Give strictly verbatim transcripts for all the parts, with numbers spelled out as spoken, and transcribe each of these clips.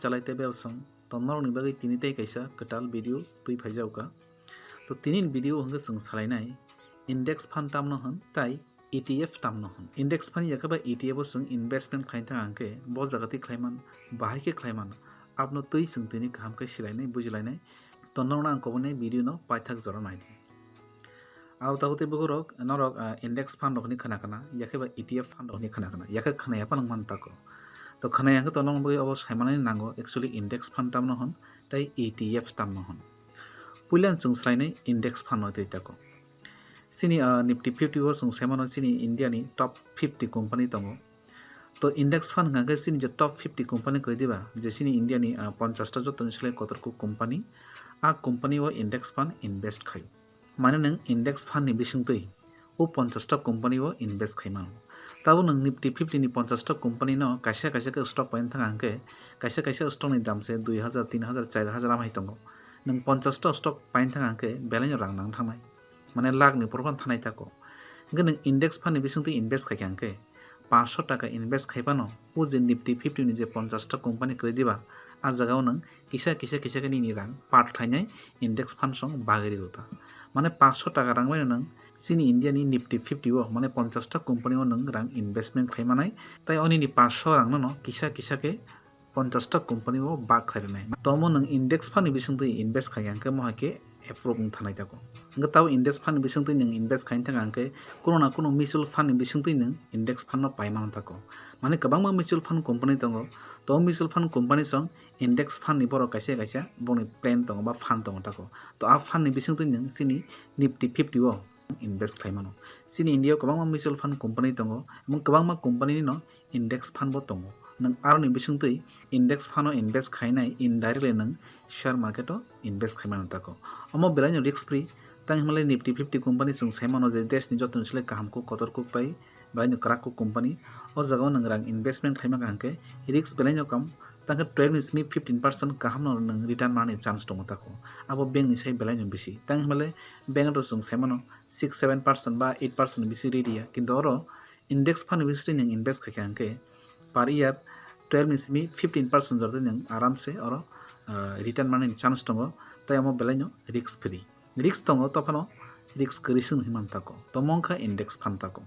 Chalai tei bebsong, to norokni bagwi tini tei kaisa kwtal video twi phaijago kha. To tini ni video hwnkhe chwng salainai index fund tamno hwn tai E T F tamno hwn. Index fund yakhe ba E T F o chwng investment khlaina thang hwnkhe bo jaga twi khlaiman, bahai khe khlaiman, abono twi chwng tini kaham khe silainai, bujilainai. To norokno ang koboni video no paithak jora naidi. Abo tabuk tei bukurok norok, ah, index fund rok hwnwi khna khna, yakhe ba E T F fund rok hwnwi khna khna, yakhe khna ya phano man tako. To khna ya khe to norok bagwi obo saimanani nango, actually index fund tamno hwn tei E T F tamno hwn. Puila chwng swlainai index fund no tei tako. Chini, ah, Nifty fifty o chwng saimano chini India ni top fifty company tongo. To index fund hwnkha khe chini je top fifty company kwrwi diba, je chini India ni, ah, ponchash ta jotoni slai kotor kuk company, a company o index fund invest khaio. Mane nwng index fund ni bisingtwi o ponchash ta company o invest khai mano. Tabuk nwng Nifty fifty ni ponchash ta company no kaisa kaisa khe stock paina thang hwnkhe, kaisa kaisa stock ni dam se dui hajar, tin hajar, char hajar amhai tongo. Nwng ponchash ta stock paina thang hwnkhe belai no rang nang thangnai. Mane lakh ni phuru phano thanai tako. Hwnkhe nwng index fund ni bisingtwi invest khaikha hwnkhe, panchsho taka invest khai phano, o je Nifty fifty ni je ponchash ta company kwrwi diba, a jagao nwng kisa kisa kisa khe nini rang part khlainai index fund song bagwi rw ta. Mane panchsho taka rang bai nwng chini India ni Nifty fifty o, mane ponchash ta company o nwng rang investment khlai manai, tai o nini panchsho rang no kisa kisa khe ponchash ta company o bak khlai rwnai. Tomo nwng index fund ni bisingtwi invest khai hwnkhe mohai khe approve wng thanai tako. Hwnkhe tabo index fund ni bisingtwi nwng invest khaina thang hwnkhe kuno na kuno mutual fund ni bisingtwi nwng index fund no pai mano tako. Mane kwbangma mutual fund company tongo. To mutual fund company song index fund ni borok kaisa kaisa bongni plan tongo ba fund tongo tako. To a fund ni bisingtwi nwng chini Nifty fifty o invest khlai mano. Chini India o kwbangma mutual fund company tongo, emon kwbangma company ni no index fund bo tongo. Nwng aroni bisingtwi index fund o invest khainai indirectly nwng share market o invest khai mano tako. Omo belai no risk free. Tang himlai Nifty fifty company chwng sai mano je desh ni joto ni slai kaham kuk kotor kuk tai belai no kwrak kuk company. O jaga o nwng rang investment khai mano hwnkhe risk belai no kam. Tang khe twelve ni simi fifteen percent kaham no nwng return manani chance tongo tako. Abo bank ni sai belai no bisi. Tang himlai bank rok chwng sai mano six seven percent ba eight percent ni bisi ri ya. Kintu oro index fund ni bisingtwi nwng invest khaikha hwnkhe per year twelve ni simi fifteen percent jora twi nwng aram se oro, ah, return manani chance tongo, tai omo belai no risk free. Risk tongo, to phano risk kwrwi se wngwi man tako. Tomo wngkha index fund tako.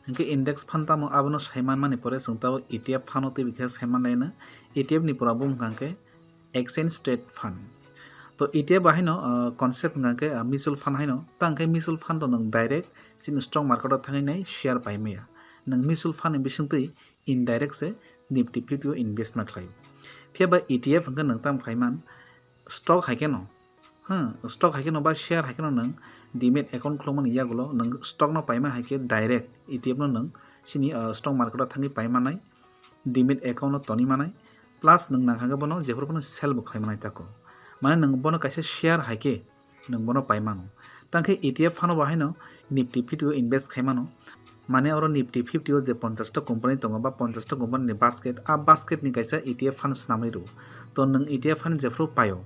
Hwnkhe index fund tamo abono sai man mani pore chwng tabuk E T F fund o twi bikhe sai man laino. E T F ni pura bumung hwnkha hwnkhe exchange traded fund. To E T F bahai no, ah, concept hwnkha hwnkhe, ah, mutual fund haino. Ta hwnkhe mutual fund o nwng direct chini stock market o thangwi nai share pai maya. Nwng mutual fund ni bisingtwi indirect se Nifty fifty o invest ma khlai. Phiya ba E T F hwnkhe nwng tamo khlai man, stock hai kheno, hmm, stock hai kheno ba share hai kheno nwng demat account khulukmani yagulo nwng stock no paima hai khe direct E T F no nwng chini, ah, stock market o thangwi pai manai, demat account no toni manai, plus nwng nang hwnkhe bono jephuru phano sell bo khlai manai tako. Mane nwng bono kaisa share hai khe nwng bono pai mano. Tang khe E T F fund o bo haino Nifty fifty o invest khai mano. Mane oro Nifty fifty o je ponchash ta company tongo ba ponchash ta company ni basket, a basket ni kaisa E T F fund swnamwi rwo. To nwng E T F fund jephuru paio,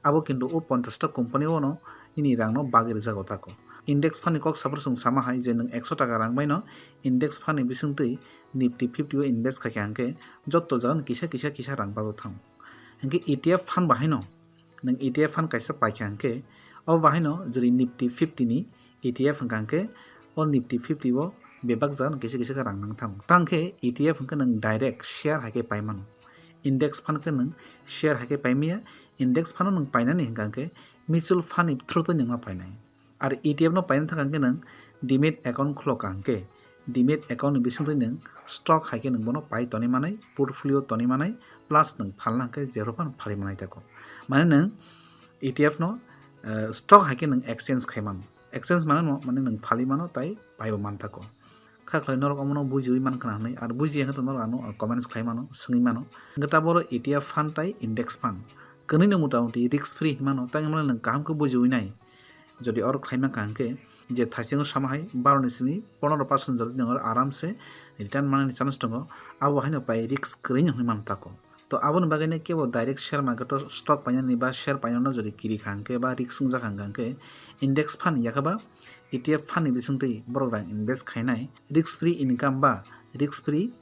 abo kintu o ponchash ta company o no nini rang no bagwi rwjago tako. Index fund ni kok saphuru chwng sama hai je nwng ekso taka rang bai no index fund ni bisingtwi Nifty fifty o invest khai kha hwnkhe jotto jaga no kisa kisa kisa rang bagwi thango. Hwnkhe E T F fund bahai no nwng E T F fund kaisa paikha hwnkhe, o bahaino jwrwi Nifty fifty ni E T F hwnkha hwnkhe, o Nifty fifty o bebak jaga no kisa kisa khe rang nang thango. Tang khe E T F hwnkhe nwng direct share hai khe pai mano. Index fund khe nwng share hai khe pai maya. Index fund o nwng painani hwnkha hwnkhe mutual fund ni through twi nwng ma painai. Ar E T F no paina thangkha hwnkhe nwng demat account khulokha hwnkhe, demat account ni bisingtwi nwng stock hai khe nwng bono pai toni manai, portfolio toni manai, plus nwng phalna hwnkhe jephru phano phalwi manai tako. Mane nwng E T F no, eh, stock hai khe nwng exchange khai mano. Exchange mane no, mane nwng phalwi mano tai paibo man tako. Kha khlai norok omono bujiwi man khna hwnwi, ar bujiya hwnkhe norok ano comments khlai mano, swngwi mano. Hwnkhe taboro E T F fund tai index fund. Kwnwi no mota moti risk free hinmano, tei hwnmano nwng kaham khe bujiwi nai. Jodi oro khlai mankha hwnkhe, je thaisingo sama hai baro ni simi pondro percent jora nwng oro aram se return manani chance tongo, abo haino pai risk kwrwi no hwnwi mantako. To aboni bagwi no kebo direct share market o stock painani ba share painano jodi kiri kha hwnkhe ba risk wngjak kha hwnkhe, index fund yakhe ba E T F fund ni bisingtwi borok rang invest khainai risk free income ba risk free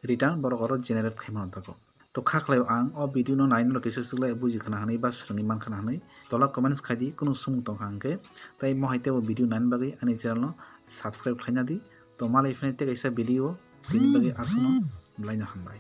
return borok oro generate khai mano tako. To kha khlai ang o video no nainani kisa swklai buji khna hwnwi ba swrwngwi man khna hwnwi tola comments khai di, kunu swngmung tong kha hwnkhe. Tai mo hai teibo video naina bagwi ani channel no subscribe khlaina di. To malai phai tei kaisa video tini bagwi aswkno, belai no hambai.